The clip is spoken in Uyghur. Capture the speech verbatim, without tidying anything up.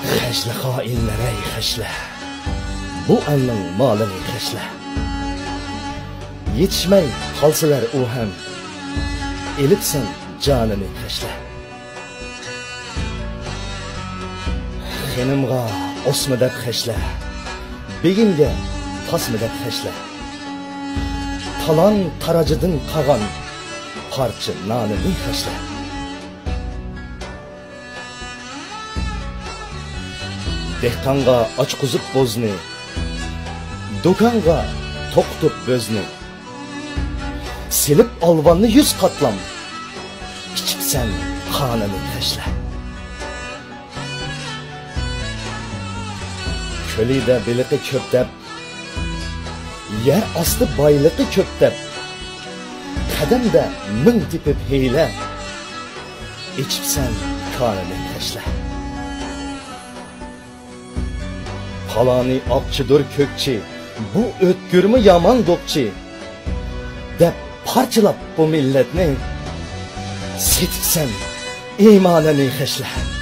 خەجلە خائىنلەر ئەي خەجلە، بۇ ئەلنىڭ مالىنى خەجلە. يېتىشمەي قالسىلەر ئۇ ھەم، ئېلىپسەن جانىنى خەجلە. خېنىمغا ئوسما دەپ خەجلە، بېگىمگە تاسما دەپ خەجلە. تالان تاراجىدىن قالغان پارچە نانىنى خەجلە. دېھقانغا ئاچقۇزۇپ بوزنى، دۇكانغا توقۇتۇپ بۆزنى، سېلىپ ئالۋاننى يۈز قاتلام، ئىچىپسەن قانىنى خەجلە. كۆلىدە بېلىقى كۆپ دەپ، يەر ئاستى بايلىقى كۆپ دەپ، قەدەمدە مىڭ تېپىپ ھىيلە، ئېچىپسەن كانىنى خەجلە. پالانى ئاقچىدۇر كۆكچى، بۇ ئۆتكۈرمۇ يامان دوپچى، دەپ پارچىلاپ بۇ مىللەتنى، سېتىپسەن ئىمانىنى خەجلە.